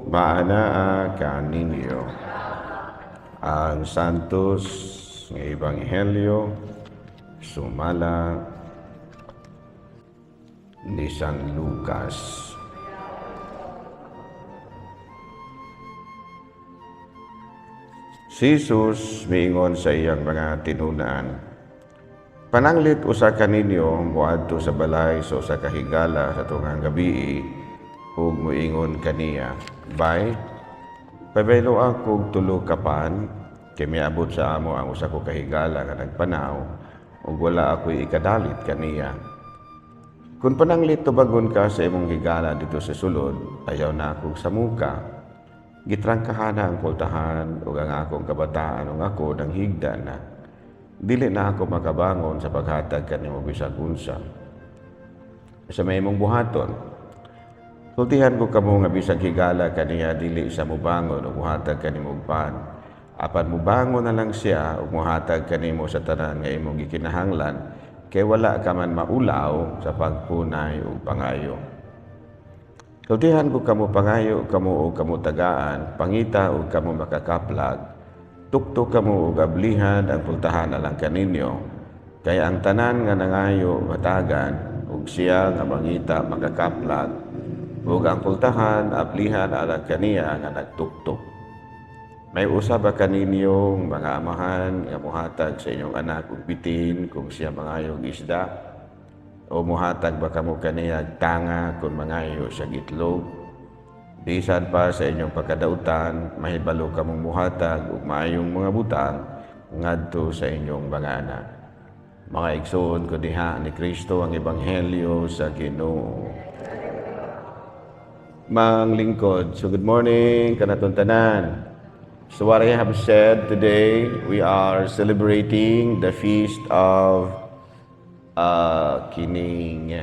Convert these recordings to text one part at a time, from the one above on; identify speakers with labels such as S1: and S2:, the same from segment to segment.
S1: Maanaa kaninyo. Ang Santos nga Ebanghelyo sumala ni San Lucas. Si Jesus miingon sa iyang mga tinun-an, "Pananglit usa kaninyo moadto sa balay sa usa ka higala sa tungang gabii ug moingon kaniya, 'Bay, pabayloa kog tulo ka pan, kay miabot sa amo ang usa ko ka higala nga nagpanaw ug wala ako'y ikadalit kaniya.' Kung pananglit tubagon ka sa imong higala didto sa sulod, 'Ayaw na akong samuka. Gitrangkahan na ang pultahan ug ang akong kabataan ug ako nanghigda na. Dili na ako makabangon sa paghatag kanimo bisag unsa.' Unsa may imong buhaton? Sultihan ko kamo nga bisag higala kaniya, dili siya mubangon ug muhatag kanimo og pan. Apan mubangon na lang siya ug muhatag kanimo sa tanan nga imong gikinahanglan, kay wala ka man maulaw sa pagpunay ug pangayo. Sultihan ko kamo, pangayo kamo ug kamo tagaan, pangita ug kamo makakaplag, tuktok kamo ug ablihan ang pultahan alang kaninyo. Kay ang tanan nga nangayo matagan, ug siya nga mangita makakaplag, ug ang pultahan ablihan alang kaniya nga nagtuktok. May usa ba kaninyong mga amahan nga muhatag sa inyong anak og bitin kung siya mangayog isda? O muhatag ba kamo kaniya tanga kung mangayo siya itlog? Bisan pa sa inyong pagkadautan, mahibalo kamong muhatag og maayong mga butang ngadto sa inyong mga anak." Mga igsoon ko diha ni Kristo, ang ebanghelyo sa Ginoo. Manglingkod. So good morning kanatong tanan. So what I have said today, we are celebrating the feast of kining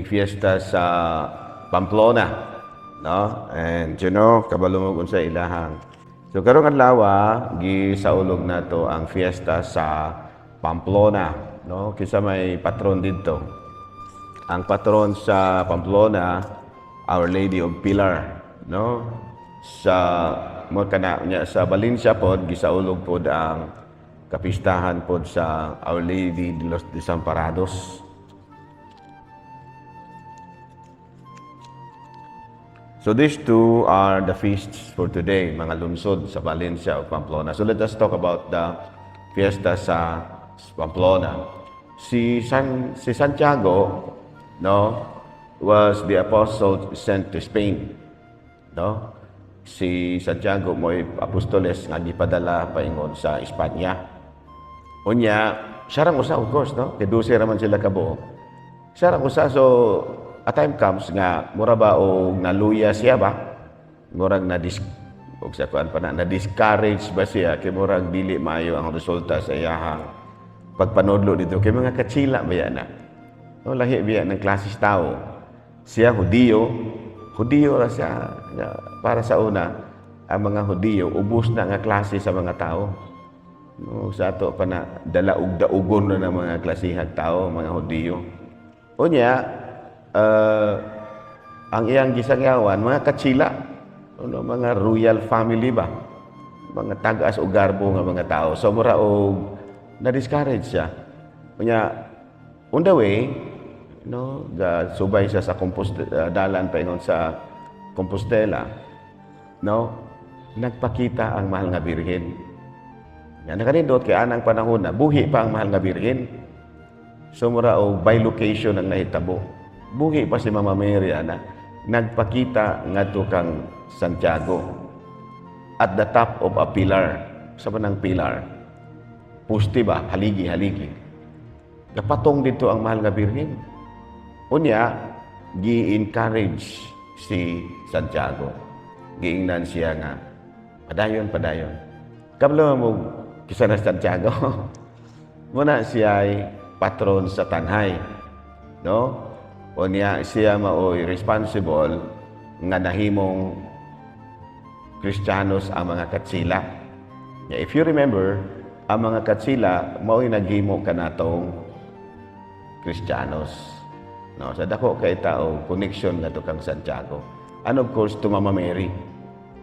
S1: fiesta sa Pamplona, no? And kabalo mo kung sa ilahang. So karong adlaw gisaulog nato ang fiesta sa Pamplona, no? Kinsa may patron didto? Ang patron sa Pamplona, Our Lady of Pilar, no? Sa mo kana nya sa Valencia pod gisaulog pod ang kapistahan pod sa Our Lady de los Desamparados. So these two are the feasts for today, mga lungsod sa Valencia o Pamplona. So let us talk about the fiesta sa Pamplona. Si Santiago, no, was the apostle sent to Spain, no? Si Santiago mo'y apostoles nga gipadala paingon sa Espanya. Unya, siya rang usa, of course, no? Kay 12 ra man sila kabuok. Siya rang usa, so a time comes nga mura ba og naluya siya ba? Murag na dis og sa kuan pa na na-discourage ba siya kay murag dili maayo ang resulta sa iyahang pagpanudlo dito kay mga katsila ba yan na. No, lahi biya ng klases tao. Siya Hudiyo, Hudiyo ra siya. Para sa una, ang mga Hudiyo ubos na nga klase sa mga tao. No, sa ato pa na dalaug-daugon na ng mga klasehag tao, mga Hudiyo. Unya, ang iyang gisangyawan, mga katsila, ano, mga royal family ba? Mga tagas o garbo nga mga tao. So mura og na-discourage siya. Unya, on the way, no, ga subay siya sa dalan paingon sa Compostela, no, nagpakita ang mahal nga Birhen. Nga nakanindot kay anang panahon na buhi pa ang mahal nga Birhen. So mura og by location ang nahitabo. Buhi pa si Mama Mary ana, nagpakita ngadto kang Santiago at the top of a pillar. Sa manang pillar? Puste ba? Haligi, haligi. Napatong dito ang mahal nga Birhen. Unya, gi-encourage si Santiago. Giingnan siya nga, "Padayon, padayon." Kabalo mo kinsa na Santiago? Muna siya ay patron sa Tanhay. No? Unya siya maoy responsible nga nahimong Kristiyanos ang mga Katsila. Yeah, if you remember, ang mga Katsila mao'y naghimo kanatong Kristiyanos. No, sa dako kay tao connection ngadto kang Santiago. And of course to Mama Mary.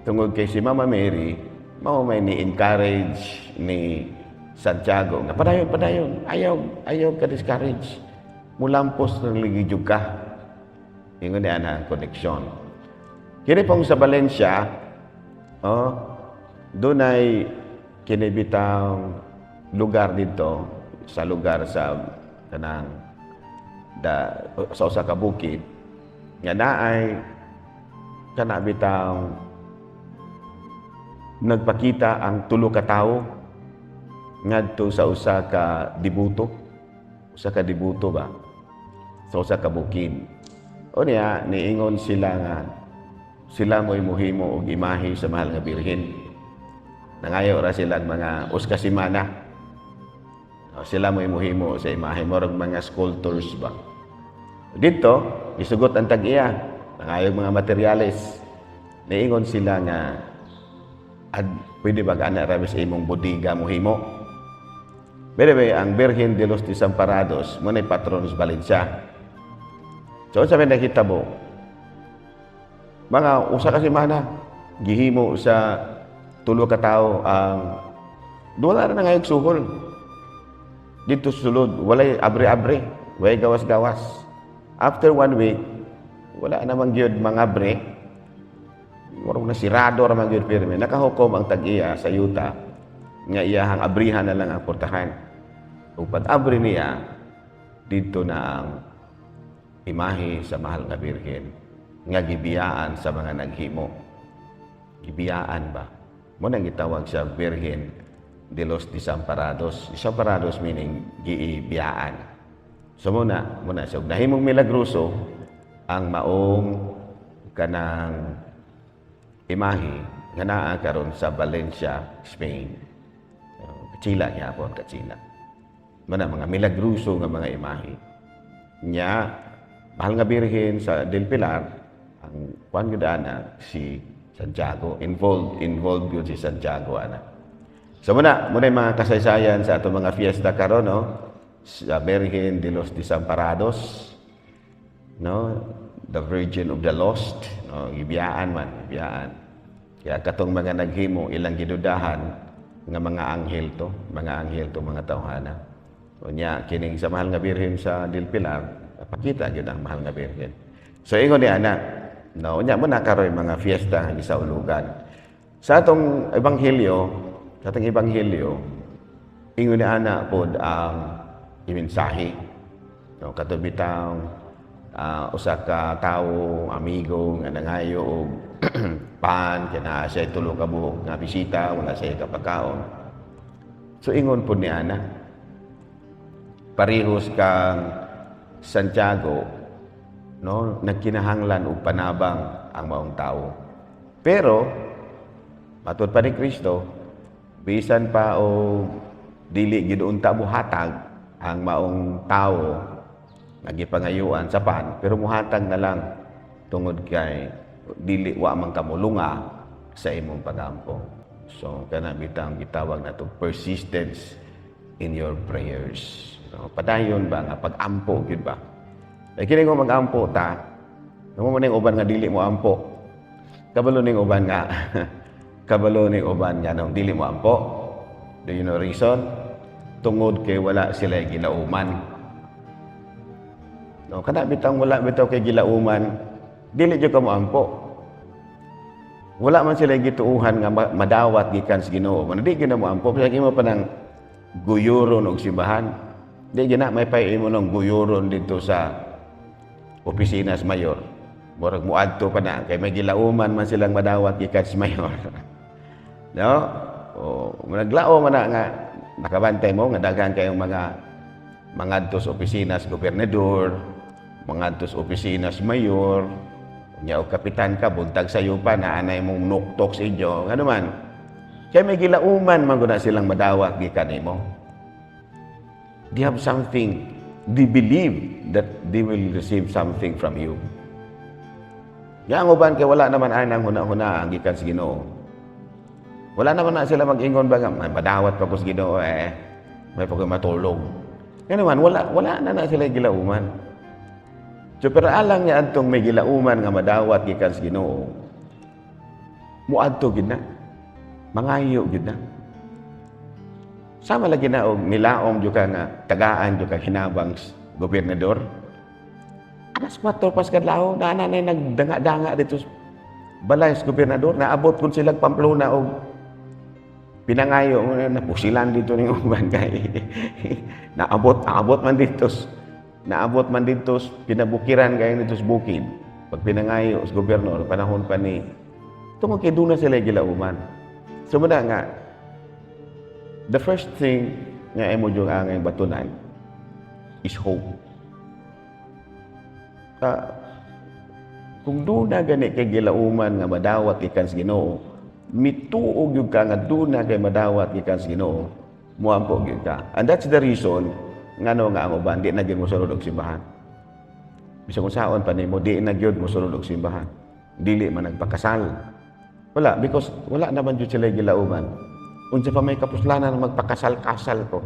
S1: Tungod kay si Mama Mary mao may ni-encourage ni Santiago nga padayon, padayon, ayaw ayaw ka discourage. Mulampos ng ligi jud ka. Ingon niya na ang connection. Kini pong sa Valencia, oh, dunay kini bitang lugar dito sa lugar sa kanang da, sa usa ka bukid nga naay kana bitang nagpakita ang tulo ka tawo ngadto sa usa ka deboto ba sa usa ka bukid. O niya, niingon sila nga sila mo'y muhimo og imahe sa Mahal nga Birhen. Nangayo ra silang mga usa ka semana. O, sila mo'y muhimo sa imahe, murag mga sculptors ba. Dito, isugot ang tag-iya, nangayo mga materyales. Niingon sila nga ad, pwede ba ana ra sa imong bodega muhimo? By the way, ang Virgen de los Desamparados, mao na'y patron sa Valencia. So, sa may nakita mo, mga usa ka semana, gihimo sa tulo ka tawo ang wala na ngayong suhol. Dito sa sulod, walay abre-abre, walay gawas-gawas. After one week, wala namang gyud mga abre. Murag na sirado ra man gyud pirmi. Nakahukom ang tag-iya sa yuta nga iyahang abrihan na lang ang portahan. Ug pag-abri niya, dito na ang imahe sa Mahal nga Birhen nga gibiyaan sa mga naghimo. Gibiyaan ba? Mao nang gitawag siya Virgen de los Desamparados. Desamparados meaning giibiyaan. So muna siya. Nahimong milagroso ang maong kanang imahe nga naa karon sa Valencia, Spain. Katsila gyapon, katsila. Mana mga milagroso nga mga imahe. Nya, Mahal nga Birhen sa Del Pilar, ang kuan gyud ana si Santiago, involved involved gyud si Santiago ana. So muna yung mga kasaysayan sa atong mga fiesta karon, no? Sa Virgen de los Desamparados, no? The Virgin of the Lost, no? Gibiyaan man, gibiyaan. Kaya katong mga naghimo, ilang gidudahan nga mga anghel to mga tawhana. Unya kining sa Mahal nga Birhen sa Del Pilar, pakita gyud ang Mahal nga Birhen. So ingon ni ana, no, unya mo na karoy mga fiesta nga gisaulugan. Sa atong ebanghelyo, ingon ni ana pod ang imensahe. No, kato bitang usa ka tawo, amigo nga nangayo og pan, kay naa siya tulo ka buok nga bisita, wala siya kapakaon. So ingon pod ni ana, parehos kang Santiago, no, nagkinahanglan og panabang ang maong tawo. Pero matud pa ni Kristo, bisan pa og dili gid unta muhatag ang maong tawo nga gipangayuan sa pan, pero muhatag na lang tungod kay dili wa man kamulunga sa imong pagampo. So kana bitang gitawag nato persistence in your prayers. No, padayon ba nga pag-ampo gyud ba? Kay kini ko mag-ampo ta, namo man ning uban nga dili mo ampo. Kabalo ning uban nga nung dili mo ampo. Do you know reason? Tungod kay wala sila gilauman. No, kana bitang wala bitaw kay gilauman, dili jud ka mo ampo. Wala man sila gituuhan nga madawat gikan sa Ginoo. Man di gyud na mo ampo, bisag imo pa nang guyuron og simbahan. Di gyud na may pay imo nang guyuron dito sa opisina sa mayor. Murag muadto pa na kay may gilauman man silang madawat gikan sa mayor. No? O naglao man na nga nakabantay mo nga daghan kayong mga mangadto sa opisina sa gobernador, mangadto sa opisina sa mayor, nya og kapitan ka, buntag sayo pa na anay mong nuktok sa inyo, ngano man. Kaya may gilauman man gud na silang madawat gikan nimo. They have something, they believe that they will receive something from you. Ya ang uban kay wala naman ay nang huna-huna ang gikan sa Ginoo. Wala naman na sila mag-ingon ba nga, may madawat pa ko sa Ginoo eh, may pa ko matulog. Kaya naman, wala, wala na na sila gilauman. So pero alang niya adtong may gilauman nga madawat gikan sa Ginoo, muadto gid na. Mangayo gid na. Sama lagi na og nilaom jud ka nga tagaan jud ka hinabang gobernador. Alas 4 pas kadlaw, naa na nagdanga-danga dito sa balay sa gobernador. Naabot kun sila Pamplona og pinangayo napusilan dito ning uban kay naabot abot man dito, naabot man dito pinabukiran kay dito sa bukid pag pinangayo sa gobyerno panahon pa ni tungod kay duna sila gilauman. So muna nga the first thing nga imo yung angay batunan is hope. Kung duna gani kay gilauman nga madawat gikan sa Ginoo, mituo gyud ka nga duna kay madawat gikan sa Ginoo, muampo gyud ka. And that's the reason ngano nga ang uban di na gyud mosulod og simbahan. Bisan kung saon pa nimo, di na gyud mosulod og simbahan. Dili man nagpakasal. Wala, because wala naman gyud sila gilauman. Unsa pa may kapuslanan magpakasal-kasal ko?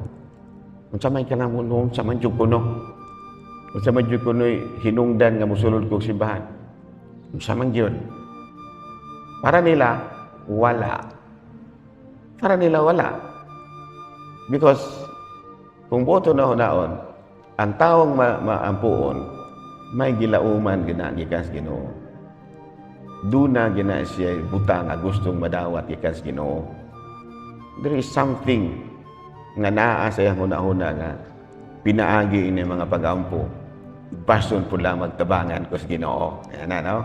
S1: Unsa may kanang, unsa man jud kuno? Unsa man jud kuno'y hinungdan nga mosulod kog simbahan? Unsa man gyud? Para nila, wala. Para nila, wala. Because kung boto na hunaon, ang taong maampuon, may gilauman gina gikan sa Ginoo. Duna gina siya butang nga gustong madawat gikan sa Ginoo. There is something nga naa sa iyang hunahuna nga pinaagi ini mga pagampo. Bason po lamang tabangan ko sa Ginoo. Yan na, no?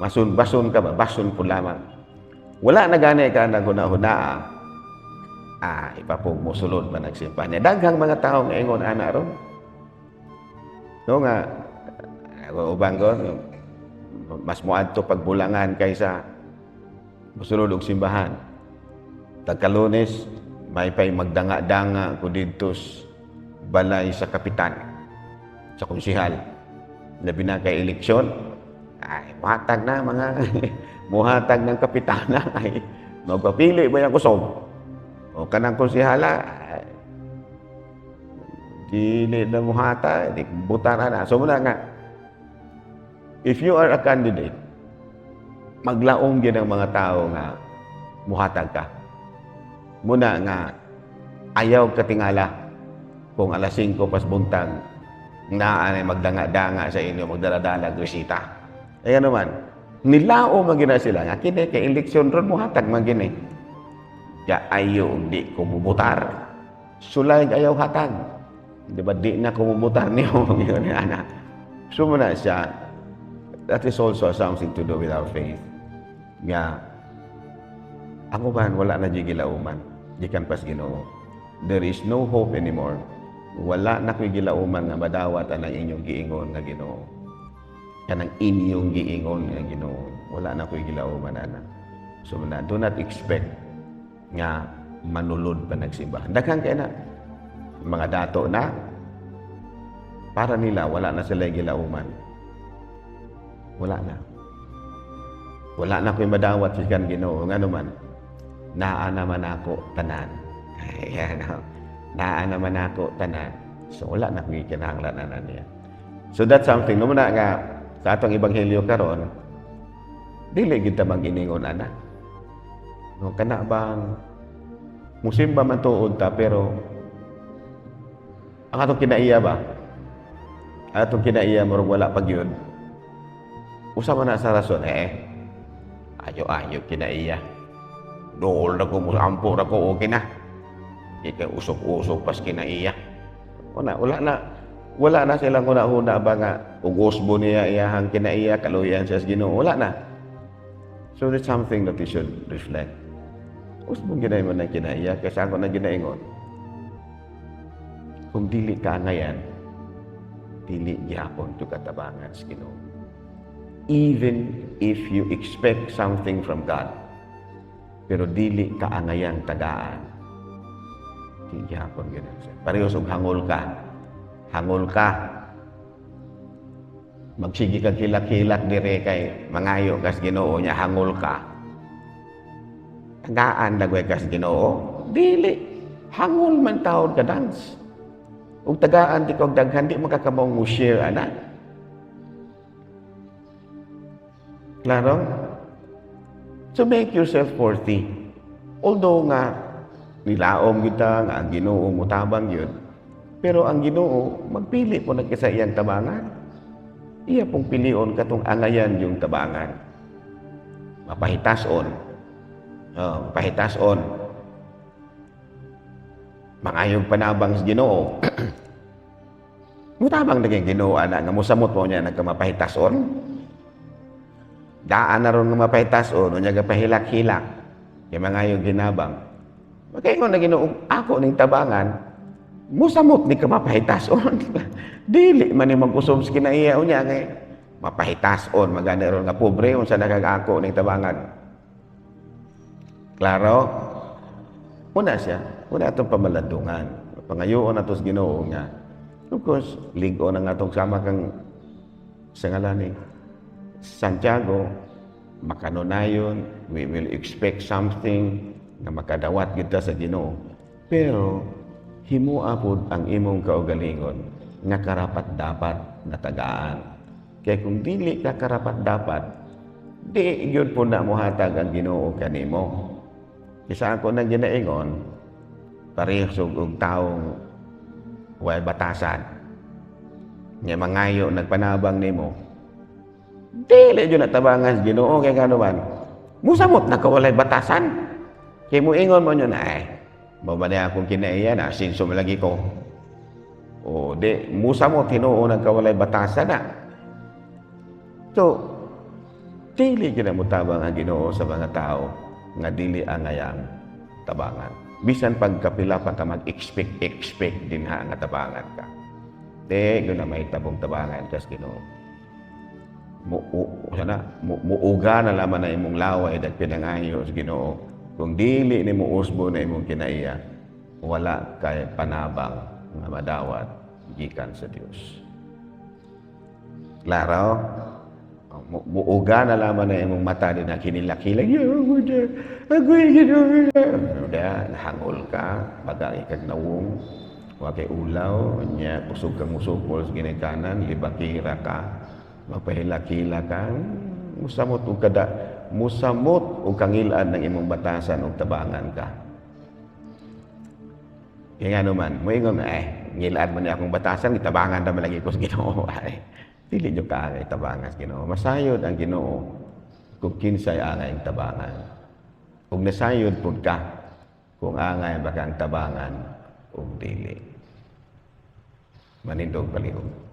S1: Bason, bason ka ba? Bason po lamang. Wala na gani ka nang huna-huna. Ah, ipapog mo sulod ba nagsimba niya. Daghang mga tao nga ingon ana ron. No nga, ako uban ko, mas moadto pagbulangan kaysa mosulod og simbahan. Tagka-Lunes, may pay magdanga-danga ko didto sa balay sa kapitan, sa konsihal. Labi na kay eleksyon, ay, muhatag na mga, muhatag ng kapitana, ay, magpapili ba yung kusog? O kanang konsihala, ay, dili na muhata, di buta na na. So muna nga, if you are a candidate, maglaom gyud ang mga tao nga muhatag ka. Muna nga, ayaw katingala kung alas 5 pas buntag, naa na magdanga-danga sa inyo, magdala-dala resita. Ay ano man, nilao man gina sila nga kini kay eleksyon ron muhatag man gini. Ya ayo di ko mubutar. Sulay ayaw hatag. Di ba di na ko mubutar niyo yun ana. So muna siya, that is also something to do with our faith. Nga ako man wala na di gilauman gikan pas Ginoo. There is no hope anymore. Wala na ko'y gilauman nga madawat ang inyong giingon nga Ginoo. Kanang inyong giingon nga Ginoo. Wala na ko'y gilauman ana. So na do not expect nga manulod pa nagsimbahan. Daghan kay na mga dato na para nila wala na sila gilauman. Wala na. Wala na ko'y madawat gikan Ginoo. Ngano man, naa naman ako tanan. Ayan, no? Naa naman ako tanan. So wala na ko'y kinahanglan na niya. So that's something. No na nga sa atong ebanghelyo karon, dili gid ta mag-iningon ana. No, kana bang musimba man tuod ta pero ang atong kinaiya ba? Ang atong kinaiya murag wala pa gyud. Usa man na sa rason eh. Ayo-ayo kinaiya. Dool na ko mo ra ko, okay na. Di kay usok-usok pas kinaiya. Wala, wala na wala na silang huna-huna ba nga ug usbo niya iyahang kinaiya, kaluyan siya sa Ginoo. Wala na. So that's something that we should reflect. Usbong ginay mo na kinaiya kaysa ako na ginaingon. Kung dili ka ngayan, dili gyapon to katabangan sa Ginoo. Even if you expect something from God, pero dili ka angayang tagaan, di gyapon gyud siya. Parehas og hangol ka. Hangol ka. Magsige ka kilak-kilak dire kay mangayo kas Ginoo nya hangol ka. Tagaan lagway kas Ginoo? Dili. Hangol man taon ka dance. Ug tagaan di ko daghan, di makakabaw mo share ana. Klaro? So make yourself worthy. Although nga nilaom kita nga ang Ginoo mutabang yun, pero ang Ginoo magpili po na sa iyang tabangan. Iya pong pilion katong angayan yung tabangan. Mapahitason. Oh, mapahitason. Mangayog panabang sa Ginoo. Mutabang naging Ginoo ana nga musamot mo niya nagkamapahitason. Daan na ron nga mapahitason, unya ga pahilak-hilak. Kay mangayog hinabang. Makaingon na Ginoo, ako ning tabangan, musamot ni ka mapahitason. Dili man ni mag-usom sa kinaiya unya kay mapahitason magani ron nga pobre, unsa na kag ako ning tabangan. Klaro? Una siya, una atong pamalandungan. Pangayoon nato sa Ginoo nga. Of course, lig-on ang atong sama kang sa ngalan ni Santiago, makanunayon, we will expect something nga makadawat kita sa Ginoo. Pero himua pod ang imong kaugalingon nga karapat dapat na tagaan. Kaya kung dili ka karapat dapat, di gyud po na mohatag ang Ginoo kanimo. Isa ako nang ginaingon, parehas og taong way batasan. Nga mangayo nagpanabang nimo. Dili jud na tabangan sa Ginoo kay ngano man. Musamot na ka walay batasan. Kay mo ingon mo nyo na eh, mao ba na akong kinaiya na asinso lagi ko. O di musamot hinuon nagkawalay batasan na. So, dili gyud na motabang ang Ginoo sa mga tao nga dili angayang tabangan. Bisan pagkapila pa ka mag-expect expect din ha nga tabangan ka. Di gyud na may tabong tabangan kas Ginoo. Mu, u, sana, mu, muuga na laman na imong laway dag pinangayo sa Ginoo. Kung dili ni mo usbo na imong kinaiya, wala kay panabang nga madawat gikan sa Dios. Klaro? Muuga na laman na imong mata din na kinilak-kilag. Agoy, Ginoo. Uda, nahangol ka, bagay kag nawong, wa kay ulaw, nya kusog kang musukol sa ginikanan, libakira ka, mapahilak-hila ka, musamot og kada, musamot og kangilad ng imong batasan og tabangan ka. Kaya nga naman, moingon eh, ngilad man niya akong batasan, gitabangan naman lagi ko sa Ginoo. Ay, dili nyo kaangay tabangan sa Ginoo. Masayod ang Ginoo kung kinsay angay ang tabangan. Kung nasayod pud ka, kung angay ba kang tabangan o dili. Manindog palihog.